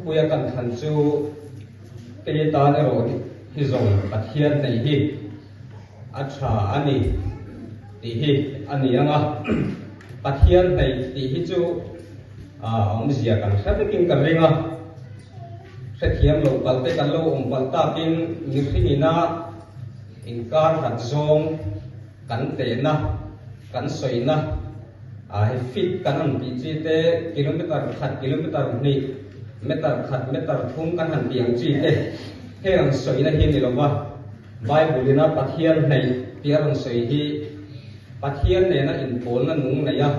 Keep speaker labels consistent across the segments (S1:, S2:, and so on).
S1: thupuia kan thlan chu kei tan erawh hi zawng Pathian neih hi a tha a ni tih hi a ni ang a. Pathian hneih tih hi chu a awmzia kan hre vekin ka ring a. Hrethiam lo pal te kan lo awm palh takin mihring ina inkar hlat zawng kan tehna, kan sawina, a hei feet kan han tih chi te, kilometer khat, kilometer hnih, meter khat, meter thum kan han tih ang chi te heng ang sawina hi a ni lo va. Bible ina Pathian hneih tih a rawn sawi hi Pathian nena inpawlna nung nei a,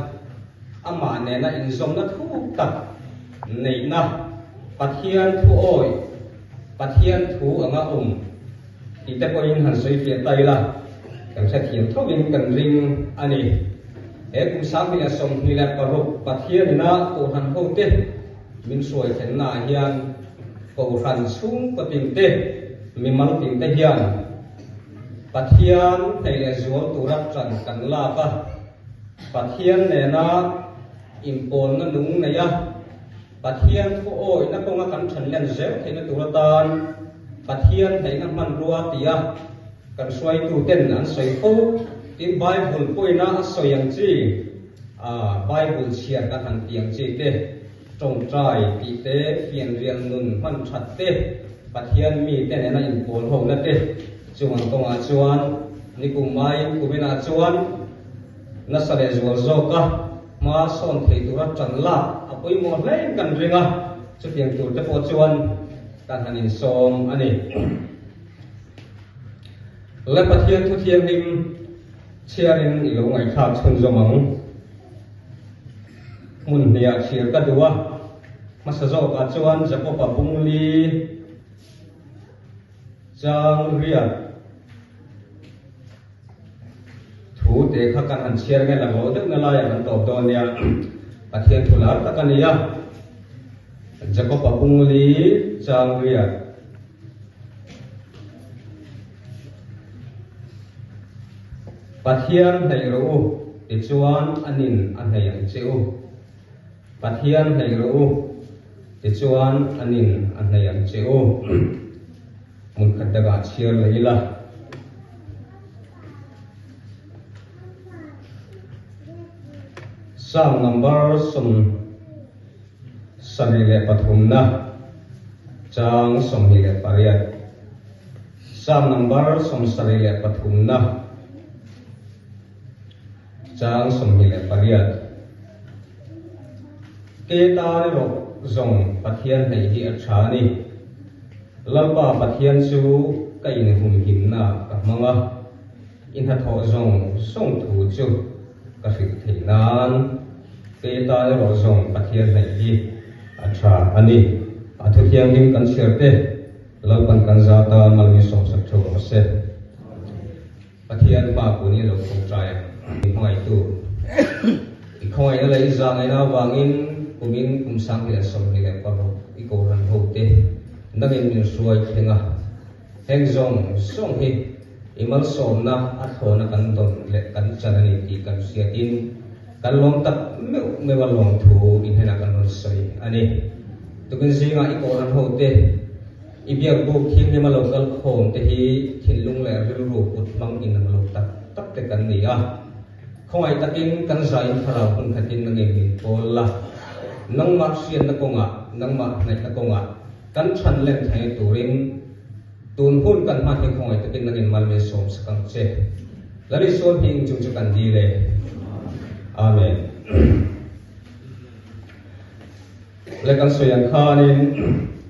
S1: amah nena inzawmna thuk tak neihna, Pathian thu awi, Pathian thu anga awm tih te pawhin han sawi fiah ta ila, kan hrethiam thovin kan ring a ni. He kum 2026 Pathian ina Kohhran hote min hruai thlennaah hian Kohhran chhungkaw tinte, mimal tinte hian Pathian hneih leh zual tura ṭan kan lak a, Pathian nena inpawlna nung nei a, Pathian thu awihna kawnga kan ṭhan len zel theihna tur atan Pathian hneihna hmanrua tia kan hruaituten an sawi fo. Tin, Bible pawina a sawi ang chi, Bible chhiar kan han ti ang chi te, Tawngtai tih te, fianrial nun hman that te, Pathian mite nena inpawl hona te chung ang kawngah chuan nikum maiin kuminah chuan nasa leh zual zawka hma sawn thei tura tan lak a pawimawh hlein kan ring a, chutiang tur te pawh chuan kan han insawm a ni. Le Pathian thu thianghlim chhiarin i lo ngaihthlak chhunzawm ang. Hmun hniah chhir ka duh a, hmasa zawkah chuan Jakob-a bungli chang riat thu te kha kan han chhiar nge lang lo deuhna laiah kan tawp dawn nia. Pathian thu lar tak a ni a, Jakob-a bungli chang riat. Pathian hnaih rawh u, tichuan a nin a hnaih ang che u. Pathian hnaih rawh u, tichuan a nin a hnaih ang che u. Hmun khat dangah chhiar leh ila. Psalm number 73na chang 28. Psalm number 73na chang 28. Ke tan erawh zawng Pathian hneih hi a tha a ni. Lalpa Pathian chu ka inhumhimna ka hmang a, i hnathawh zawng zawng thu chu ka hrilh theih nan ke tan erawh zawng Pathian hnaih hi a tha a ni. A thu thianghlim kan chhiar te Lalpan kan za tan malmi sawmsak theuh rawh se. Pathian hma kun i lo tawngtai ang. I hmangaihtu i khawngaihna leh i zahngaihna avangin kumin kum 2026 i kohhran ho te nangin min hruai thleng a. Heng zawng zawng hi i malsawmna a thlawna kan dawn leh kan chan a ni tih kan hriatin kan lawm tak meuh meuh a lawmthu i hnenah kan rawn sawi a ni. Tukin zingah i kohhran hote i biakbuk thianghlim a lo kal khawm te hi thinlung leh rilru kut hmang inang lo tak tak te kan ni a. Khawngaih takin kan zaiin thlarau hmun khatin na ngei min pawl la. Nangmah hriatna kawngah, nangmah hnaihna kawngah Kan chhan len thei turin tun hun kan hman hi khawngaih takin nangin mal min sawm sak ang che. Lal Isua hming chung chu kan dil e. Amen. Le kan sawi ang khanin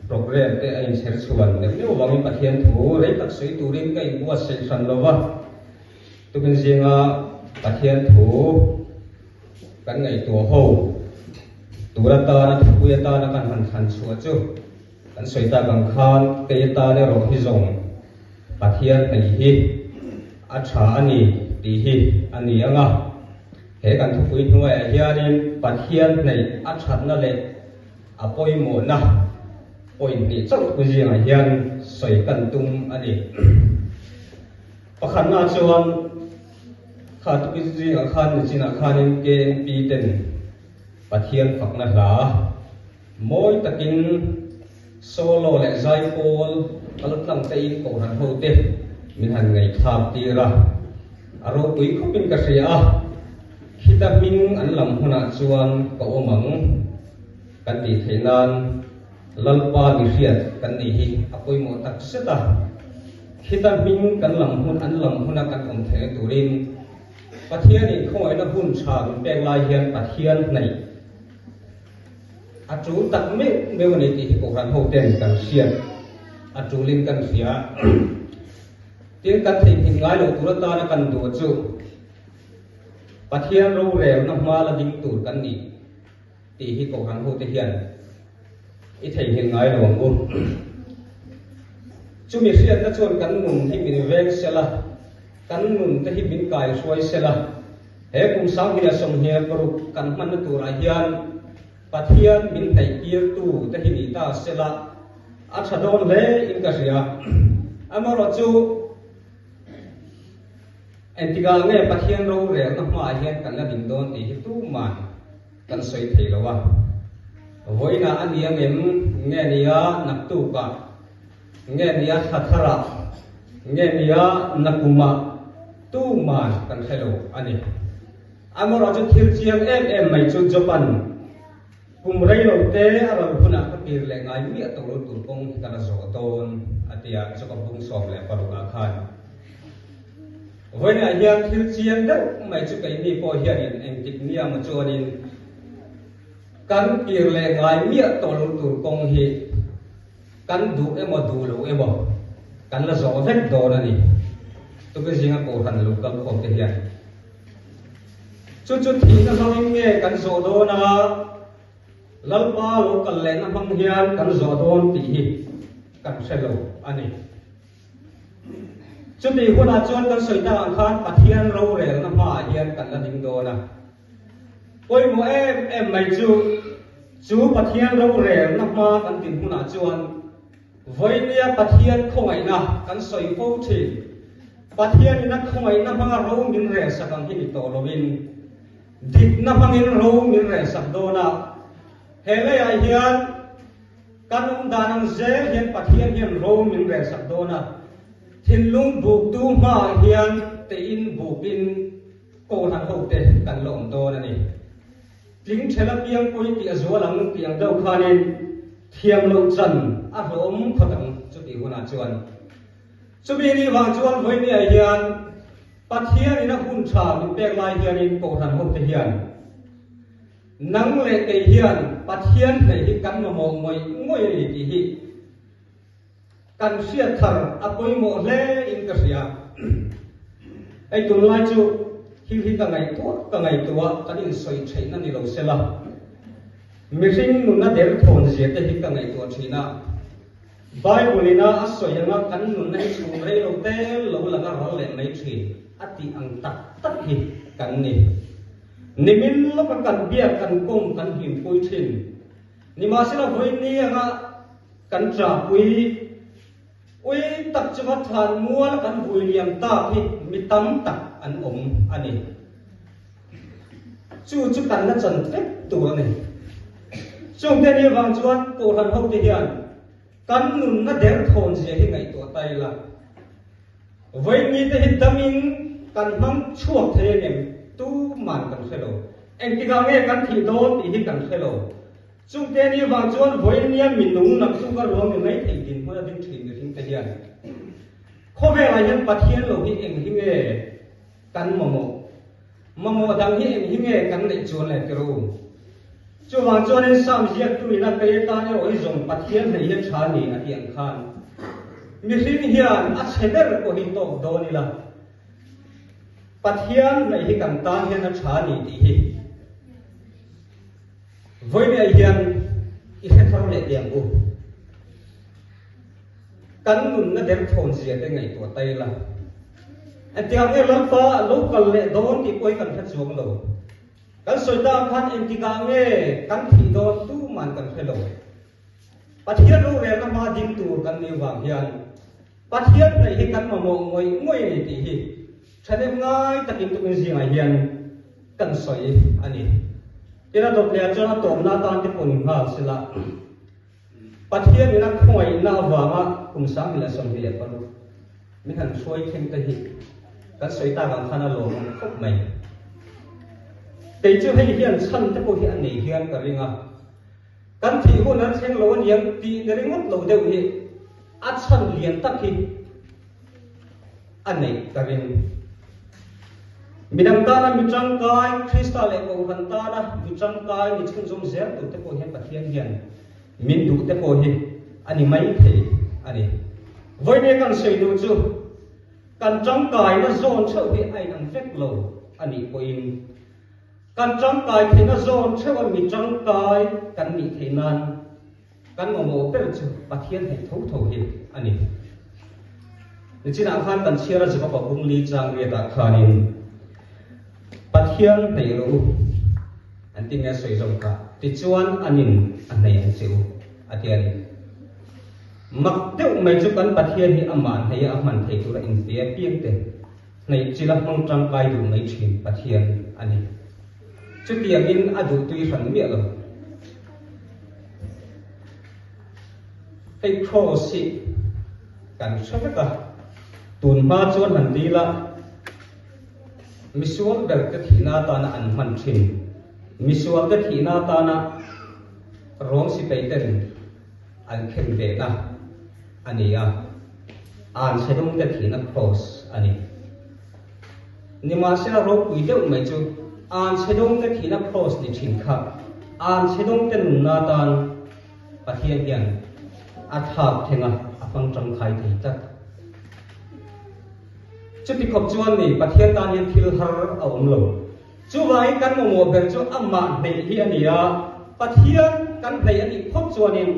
S1: program te a inchher chhuan neuh neuh vangin Pathian thu rei tak sawi turin ka inbuatsaih hran lo va. Tukin zinga Pathian thu kan ngaihtuah ho tur atana thupui atana kan han thlan chhuah chu kan sawi tak ang khan kei atan erawh hi zawng Pathian hnaih hi a tha a ni tih hi a ni ang a. He kan thupui hnuaiah hianin Pathian hnaih a thatna leh a pawimawhna point hnih chauh thu zingah hian sawi kan tum a ni. Pakhatna chuan kha tupi zingah khan nichinah khanin KNP ten Pathian fakna hla mawi takin. Solo leh zaipawl kal tlang tein kohhran hote min han ngaihthlak tir a, a ropui khawpin ka hria a, khita hming an lam hunah chuan ka awm ang kan tih theih nan Lalpa mi hriat kan nih hi a pawimawh tak zet a, khita hming kan lam hun an lam huna kan awm theihna turin Pathianin khawngaihna hun tha min pek lai hian Pathian hnaih A tul tak meuh meuh a ni tih hi Kohhran hoten kan hriat a tulin kan hria. Tin, kan theihnghilh ngai loh tur atana kan duh chu Pathian rorelna hma la ding tur kan ni tih hi Kohhran hote hian i theihnghilh ngai lo ang u. Chumi hriatna chuan kan nun hi min veng sela, kan nun te hi min kaihruai sela, He kum 2026 kan hmanna turah hian Pathian min hnaihtirtu te hi ni ta sela a tha dawn hle in ka hria. Amaherawhchu engtikah nge Pathian rorelna hmaah hian kan la ding dawn tih hi tuman kan sawi thei lo a. Vawiinah a ni ang em? Nge nia naktukah? Nge nia thla tharah? Nge nia nakumah? Tuman kan hre lo a ni. Amaherawh chu thil chiang em em mai chu Jopan kum rei lo te a ral hunah ka kir leh ngai miah tawh lo tur kawng hi ka la zawh dawn a ti a, chu ka bung 16 ah khan. Vawiinah hian thil chiang deuh mai chu keini pawh hianin engtik nia maw chuanin kan kir leh ngai miah tawh lo tur kawng hi Kan duh emaw duh lo emaw kan la zawh vek dawn a ni. Tuki zinga Kohhran lo kal khawm te hian chu chu thihna hmangin nge kan zawh dawn a, Lalpa lo kal lehna hmang hian kan zawh dawn tih hi kan hre lo a ni. Chutih hunah chuan kan sawi tak ang khan Pathian rorelna hmaah hian kan la ding dawn a. Pawimawh em em mai chu, chu Pathian rorelna hma kan din hunah chuan vawinia Pathian khawngaihna kan sawi fo thin. Pathianin a khawngaihna hmanga ro min relsak ang hi ni tawh lovin, dikna hmangin ro min relsak dawn a. He leiah hian kan awm dan ang zel hian Pathian hian ro min relsak dawn a. Thinlung buktu hmaah hian tein bukin, Kohhran hote kan la awm dawn a ni. Tling ṭhela piangpui tih a zual ang tih ang deuh khanin thiam loh chan a hlawm khawt ang chutih hunah chuan. Chumi ni vang chuan vawinia hian Pathianin a hun ṭha min pek lai hianin Kohhran hote hian nang leh kei hian Pathian hnaih hi kan mamawh ngawih ngawih a ni tih hi Kan hriat thar a pawimawh hle in ka hria. Hei tunlai chu thil hi ka ngaihtuah ka ngaihtuah kan insawi theihna ni lo sela, mihring nunna derthawn zia te hi ka ngaihtuah thin a. Bible ina a sawi anga kan nunna hi chhum rei lo te lo lang a ral leh mai thin a tih ang tak tak hi kan ni. Nimin lawka kan biak kan kawm kan hlimpui thin. Nimahsela vawiin ni anga Kan ṭahpui ui tak chunga thlan mual kan vui liam tak hi mi tam tak an awm a ni. Chu chu kan la chan vek tur a ni. Chungte ni avang chuan Kohhran hote hian kan nunna derthawn zia hi ngaihtuah ta ila. Vawiinmite hi damin kan hmang chhuak thei ang em? Tuman kan hre lo. Engtikah nge kan thih dawn tih hi kan hre lo. Chungte ni vang chuan vawinia minung naktuk a ruang ni mai thei dinhmun a ding thin mihring te hian khawvelah hian Pathian lo hi eng hi nge kan mamawh? Mamawh dang hi eng hi nge kan neih chuan le tir u? Chuvang chuanin Psalm ziaktu in a kei atan erawh hi zawng Pathian hnaih hi a tha ni a tih ang khan mihring hian a chhe ber pawh hi tawk dawn ila Pathian hnaih hi kan tan hian a tha ni tih hi Vawinia hian i hre thar leh teh ang u. Kan nunna derthawn zia te ngaihtuah ta ila. Engtikah nge Lalpa a lo kal leh dawn tih pawh hi kan hre chuang lo. Kan sawi ta ang khan engtikah nge kan thih dawn tuman kan hre lo. Pathian rorelna hma ding tur kan nih vang hian Pathian hnaih hi kan mamawh ngawih ngawih a ni tih hi Thahnem ngai takin tukin zingah hian kan sawi a ni. Tin a dawt leh ah chuan a tawmna atan te pawh ni nghal sela. Pathian ina khawngaihna avanga kum 2026 min han hruai thleng te hi kan sawi tak ang khan a lawmawm khawp mai. Kei chu hei hian chhan te pawh hi a nei hian ka ring a, kan thih hun an thleng lo aniang tih ni ringawt lo deuh hi a chhan lian tak hi a neih ka ring. Midang tana mi tangkai, Krista leh Kohhran tana mi tangkai ni chhunzawm zel tur te pawh hian Pathian hian min duh te pawh hi a ni mai thei a ni. Vawinia kan sawi duh chu kan tangkaina zawn theuh hi a inang vek lo a nih pawhin kan tangkai theihna zawn theuha mi tangkai kan nih theih nan Kan mamawh ber chu Pathian hnaih tho tho hi a ni. Nichinah khan kan chhiar a Jakob-a bung li chang riatah khanin Pathian hnaih rawh u an ti nge a sawi zawm kha, tichuan anin a hnaih ang che u a ti a ni. Mak deuh mai chu kan Pathian hi amah hnaih a a hman thei tura inpe apiang te hnaih chila hmang tangkai duh mai thin Pathian a ni. Chutiangin a duh tui hran miah lo. Hei cross hi kan hre vek a, tun hma chuan han dil a, misual ber te thihna atana an hman thin, misual te thihna atana rawng sipai ten an khen vehna a ni a, anchhe dawng te thihna cross a ni. Nimahsela ropui deuh mai chu anchhe dawngte thihna kraws ni thin kha anchhe dawngte nunna atan Pathian hian a thlak thleng a, a hmang tangkai thei tlat. Chuti khawp chuan ni Pathian tan hian thil har a awm lo. Chuvangin kan mamawh ber chu amah hneih hi a ni a, Pathian kan hneih a nih phawt chuanin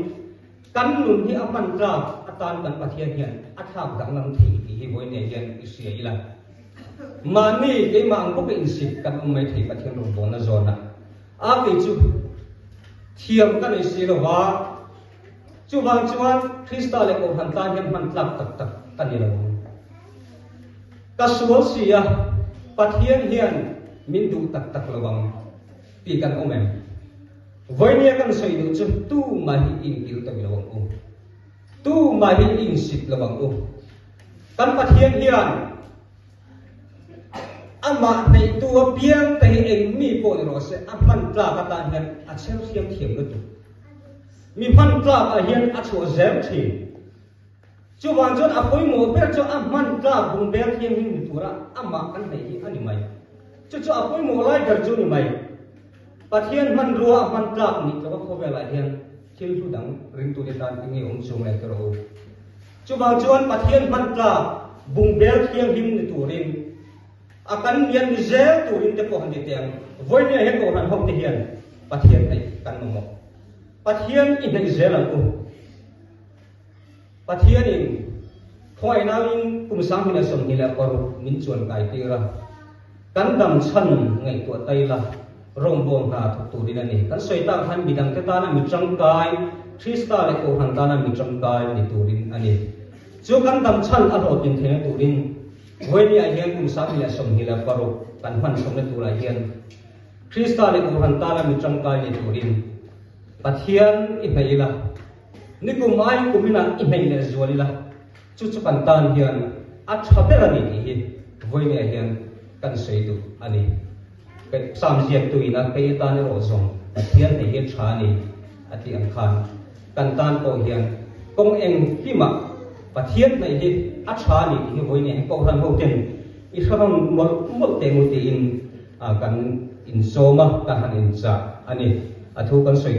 S1: Kan nun hi a hman tlak atan kan Pathian hian a thlak danglam thei tih hi vawiin hian i hria ila. Mahni keimah ang bawka insit kan awm mai thei Pathian rawngbawlna zawnah. A kei chu thiam ka nei si lova, chuvang chuan Krista leh Kohhran tan hian hman tlak tak tak ka ni lo ang. Ka sual si a, Pathian hian min duh tak tak lo ang tih kan awm em? Vawinia kan sawi duh chu tumah hi inkil tawih lo ang u. Tumah hi insit lo ang u. Kan Pathian hian amah hneihtu apiang te hi eng mi pawh ni rawh se a hman tlak atan hian a chher thiam thiam lutuk. Mi hman tlak ah hian a chhuah zel thin. Chuvang chuan a pawimawh ber chu a hman tlak bungbel thianghlim ni tura amah kan hnaih hi a ni mai. Chu chu a pawimawh lai ber chu ni mai. Pathian hmanrua a hman tlak nih tlawka khawvelah hian thil hlu dang ringtute tan enge awm chuang le tawh rawh u. Chuvang chuan Pathian hman tlak bungbel thianghlim ni turin a kan mian ni zel turin te pawh han ti teh ang. Vawinia he Kohhran ho te hian Pathian hnaih kan mamawh. Pathian i hnaih zel ang u. Pathianin khawngaihnain kum 2026 min chuan kai tir a, kan dam chhan ngaihtuah tai la, rawngbâwl hna thawk turin a ni. Kan sawi tak khan midangte tana mi tangkai, Krista leh Kohhran tana mi tangkai ni turin a ni. Chu kan dam chhan a hlawhtlin theihna turin Vawinia hian kum 2026 kan hman chhawmna turah hian Krista leh Kohhran tana mi tangkai ni turin Pathian i hnaih ila, Nikum ai kuminah i hneih leh zual ila, chu chu kan tan hian a tha ber a ni tih hi vawinia hian kan sawi duh a ni. Psalm ziaktu ina kei atan erawh zawng Pathian hei hi tha a ni a tih ang khan kan tan pawh hian kawng engkimah Pathian hnaih hi a tha a ni tih hi vawinia hian Kohhran hoten i hre rawn mawlh mawlh teh ngu tiin kan insawm a, kan han inchah a ni. A thu kan sawi.